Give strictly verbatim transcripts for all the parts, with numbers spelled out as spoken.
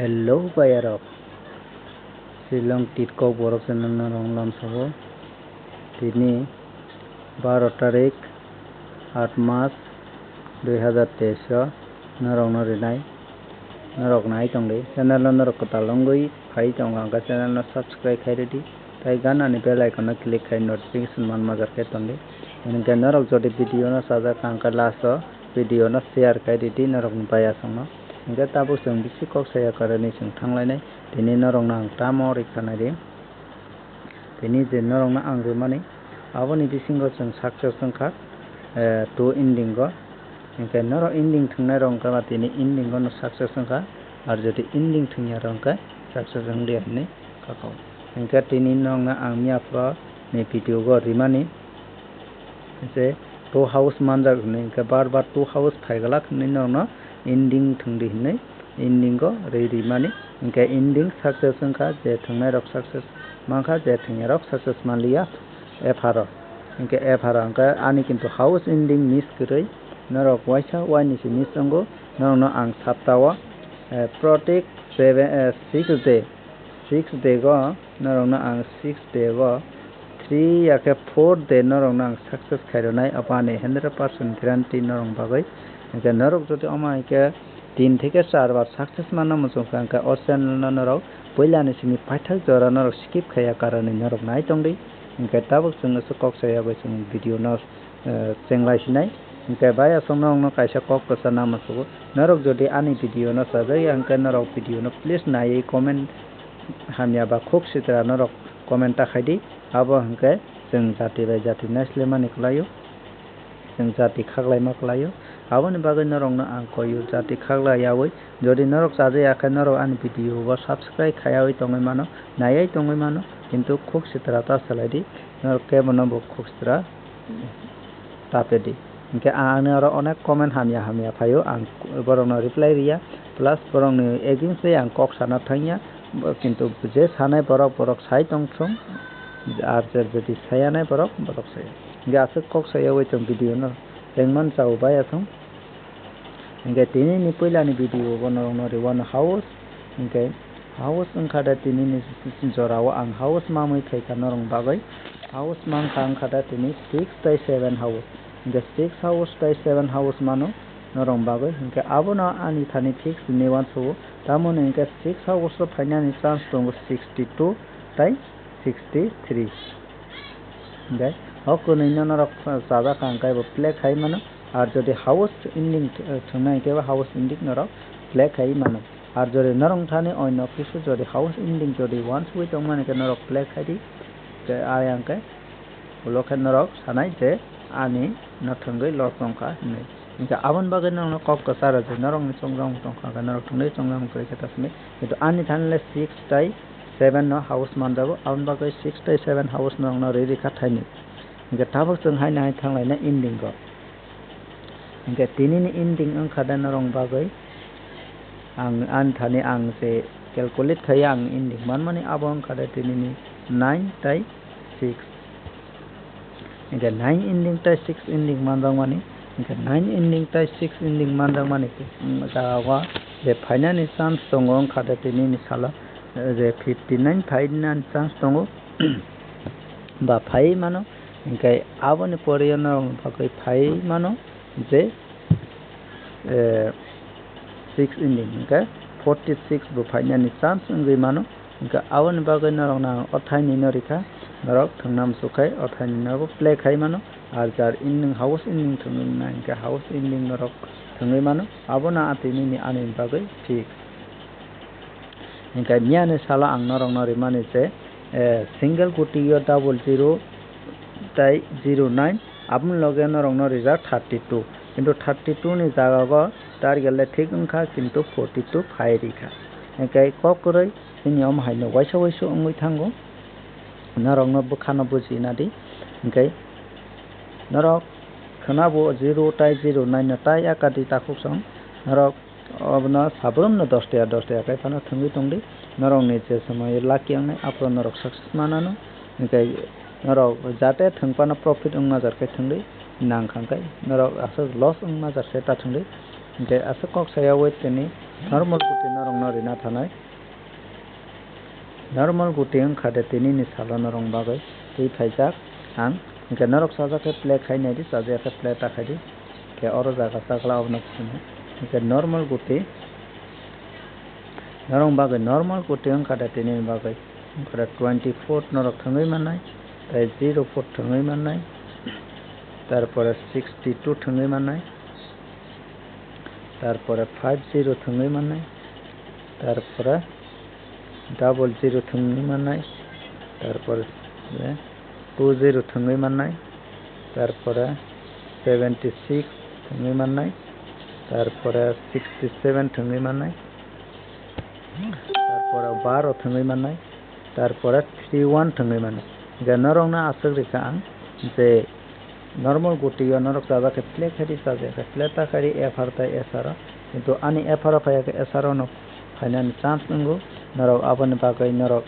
Hello bayarok, Shillong Titkok borok channel norok lamsao. Tini baro tarik, aat mas, dui hazar teis o norokno rinai. Norok nai tongdi, channel no norok kwtal wngwi phai tongo, hwnkhe channel no subscribe khai rwdi. Tai ganani bell icon no click khai notification man majar khe tondi. Hwnkhe norok jodi video no sajak kha hwnkhe last o video no share khai rwdi norokni bayasongno. Hwnkhe tabuk chwng bisi kok saya karani chwng thanglainai. Tini norokno ang tamo rikha naidi. Tini je norokno ang rwmani, aboni bisingo chwng success wngkha, eh, two ending o. Hwnkhe norok ending thwngnairok wngkha ba tini ending o no success wngkha. Ar jodi ending thwngya rok wngkha success wngya hinwi kakao. Hwnkhe tini norokno ang miyaphuru ni video o rimani je two house manjak hinwi, hwnkhe bar bar two house phaiglak hinwi norokno ending thwngdi hinwi ending o ri rimani. Hwnkhe ending success wngkha, je thwngnairok success mankha, je thwngyarok success manliya. Epharo hwnkhe epharo hwnkhe ani kintu house ending miss kwrwi norok waisa waini se miss wngo. Norokno ang saptao, eh, protek seven, eh, six day, six day o norokno ang six day o three ya khe four day norokno ang success khairwnai, abo ani hundred percent guarantee norok bagwi. Hwnkhe norok jodi omo hai khe tin theke char bar success manna muchung kha, hwnkhe o channel no norok puilani simi paithak jora norok skip khaiya karani norok nai tongdi. Hwnkhe tabuk chwng aswk kok saya bai chwng video no, eh, chenglai sinai. Hwnkhe bai aswk norokno kaisa kok kwchana muchungo. Norok jodi ani video no chajak ya hwnkhe norok video no please naiwi comment hamya ba khuk sitra norok comment ta khaidi. Abo hwnkhe chwng jati bai jati naislemani kwlaio. Chwng jati khaklaima kwlaio. Aboni bagwi norokno ang koio jati khaklaiyaui. Jodi norok chajaya khe norok ani video o subscribe khaiyaui tongwi mano, naiwi tongwi mano. Kintu khuk sitra ta salaidi. Norok kebono bo khuk sitra tapedi. Hwnkhe ang ani oro onek comment hamya hamya phaio, ang borokno reply riya, plus borokni against bai ang kok sana thangya, bo-, kintu je sanai borok, borok sai tongthung, ar je jodi sayanai borok, borok saya. Hwnkhe aswk kok sayaui chwng video no tengman chao bai aswng. Hwnkhe tini ni puila ni video bo norokno rwano house, hwnkhe house wngkha da tini ni jora o ang house mamwi phaikha norok bagwi. House mankha wngkha da tini six tai seven house. Hwnkhe six house tai seven house mano norok bagwi. Hwnkhe abono ani thani fix hinwi uansukgo. Tamoni hwnkhe six house o phainani chance tongo sixty two tai sixty three. Hwnkhe o kwnwi no norok chajak kha hwnkhe bo play khai mano. Ar jodi house ending th-, thwngnai hwnkhe bo house ending norok play khai mano. Ar jodi norok thani oino kisu jodi house ending jodi uansugwi tongmani khe norok play khai di. Tei ayang khe ulo khe norok sanai je ani no thwngwi loss tongkha hinwi. Hwnkhe aboni bagwi norokno kok kwcharo je norokni chongjamung tongkha hwnkhe norok thwngwi chongjamung kwrwi khe ta simi. Kintu ani thani le six tai seven no house manjago, aboni bagwi six tai seven house norokno rwi rikha thaini. Hwnkhe tabuk chwng haino hai thanglaina ending o. Hwnkhe tini ni ending wngkha da norok bagwi. Ang ani thani ang se calculate khai ang ending manmani abo wngkha da tini ni nine tai six. Hwnkhe nine ending tai six ending manjakmani. Hwnkhe nine ending tai six ending manjakmani, mm, jaga o je phainani chance tongo wngkha da tini ni salo, eh, je fifty nine phainani chance tongo. Ba phai mano, hwnkhe aboni pore norok bagwi phai mano je, eh, six ending, hwnkhe forty six bo phainani chance wngwi mano. Hwnkhe aboni bagwi norokno ang o thaini no rikha, norok thwngna muchuk khai o thaini no bo play khai mano. Ar jar ending house ending thwngwi mano, hwnkhe house ending norok thwngwi mano, abono a tini ni ani bagwi fix. Hwnkhe miyani salo ang norokno rimani je, eh, single guti o double zero tai zero nine, aboni loge norokno rijak thirty two. Kintu thirty two ni jaga o target le thik wngkha, kintu forty two phai rikha. Hwnkhe kok kwrwi chini omo hai no waisa waisa wngwi thango. Norokno bwkhano buji na di. Hwnkhe norok khwna bo zero tai zero nine no tai aka di takhuk song. Norok Obono sabrumno dos taka, dos taka khe phano thwngwi tongdi. Norokni je somoio lucky wngnai, aphuru norok success manano. Hwnkhe norok jate thwngphano profit wngma jar khe thwngdi, nangkha hwnkhe norok aswk loss wngma jar khe ta thwngdi. Hwnkhe aswk kok saya wait tini Normal guti norokno rina thanai. Normal guti wngkha de tinini salo norok bagwi twi phaijak ang. Hinkhe norok chajak khe play khai nai di, chajak khe play ta khai di. Hinkhe oro jaga chakla obono sini. Hinkhe normal guti norok bagwi normal guti wngkha de tinini bagwi. Hinkhe twenty four norok thwngwi mannai, tei zero four thwngwi mannai, tarpore sixty two thwngwi mannai. Tarpore five zero thwngwi mannai, tarpore double zero thwngwi mannai, tarpore two zero thwngwi mannai, tarpore seventy six thwngwi mannai, tarpore sixty seven thwngwi mannai, tarpore baro thwngwi mannai, tarpore three one thwngwi mannai. Hinkhe norokno aswk rikha ang je normal guti o norok chajak khe play khai di, chajak khe play ta khai di, F R tei S R o. Kintu ani F R o phaiya khe S R o no phainani chance wngo. Norok aboni bagwi norok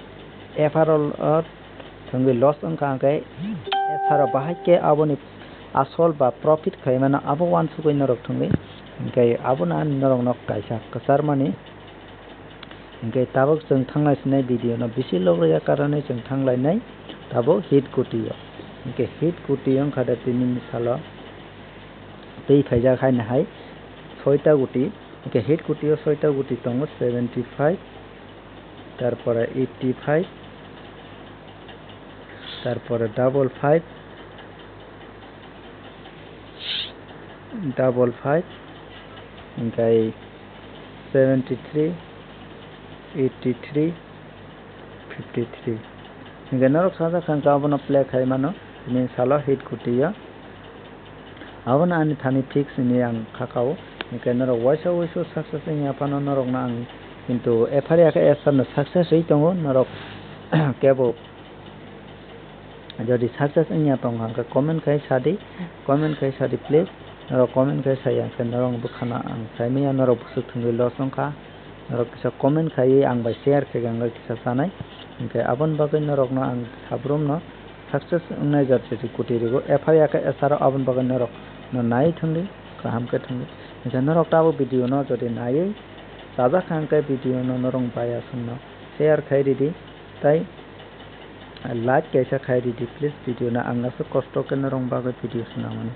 F R o thwngwi loss wngkha, hinkhe S R o bahai khe aboni asol ba profit khaimano abo uansugwi norok thwngwi. Hinkhe abono ani norokno kaisa kwcharmani. Hinkhe tabuk chwng thanglai sinai video no bisi log rwya karonwi chwng thanglainai tabuk hit guti o. Hinkhe hit guti wngkha de tinini salo twi phaijak haino hai soita guti. Hinkhe hit guti o soita guti tongo, seventy five, tarpore eighty five, tarpore double five, double five, hinkhe seventy three, eighty three, fifty three. Hinkhe norok sajak kha, hinkhe abono play khai mano, bini salo hit guti o. Abono ani thani fix hinwi ang kha kao. Hinkhe norok waisa waisa success wngya phano norokno ang kintu F R ya khe S R no success rwi tongo, norok kebo Jodi success wngya tongkha, hwnkhe comment khai sadi, comment khai sadi please. Norok comment khai saya, hwnkhe norok bwkhano ang saimanya, norok bwswk thwngwi loss wngkha. Norok kisa comment khaiwi ang bai share khe, hwnkhe kisa chanai. Hwnkhe aboni bagwi norokno ang sabrumno success wngnai jat jodi kuti rigo. F R ya khe S R o aboni bagwi norokno naiwi thwngdi, kaham khe thwngdi. Hwnkhe norok tabuk video no jodi naiwi chajak kha, hwnkhe video no norok bai aswkno share khai ridi. Tai like kaisa khai ridi please video no, ang aswk kosto khe norok bagwi video swnamani.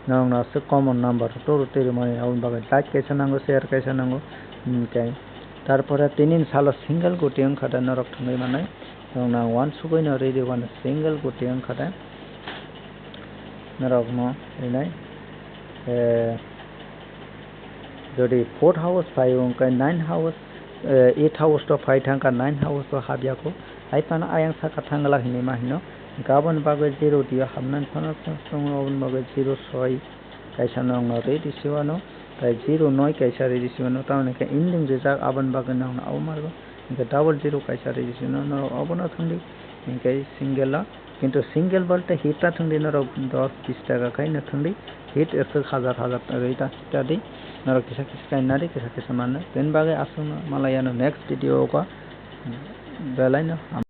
Norok no aswk common number rw twi rwmani, aboni bagwi like kaisa nango, share kaisa nango. Hinkhe tarpore tini ni salo single guti wngkha de norok thwngwi mannai. Norok no ang uansugwi no ridi, uano single guti wngkha de norok no rinai. Eh, Jodi fourth house phaio, hwnkhe nine house, eh, eight house to phai thangkha, nine house to hapyakho. Hai phano ayang saka thangla hinwi ma hino. Hwnkhe aboni bagwi zero dio hapnani phano tongo, aboni bagwi zero soi kaisa nokno ridi siwano, tai zero noi kaisa ridi siwano, tamoni khe ending rijak, aboni bagwi nokno abo margo. Hwnkhe double zero kaisa ridi siwano, norok abono thangdi, hwnkhe single o. Kintu single bolte hit ta thwngdi, norok dos bis taka khai no thwngdi, hit aswk hajar hajar taka ta di, norok kisa kisa khai nadi, kisa kisa manna. Teni bagwi aswkno malai ano next video o, belai no.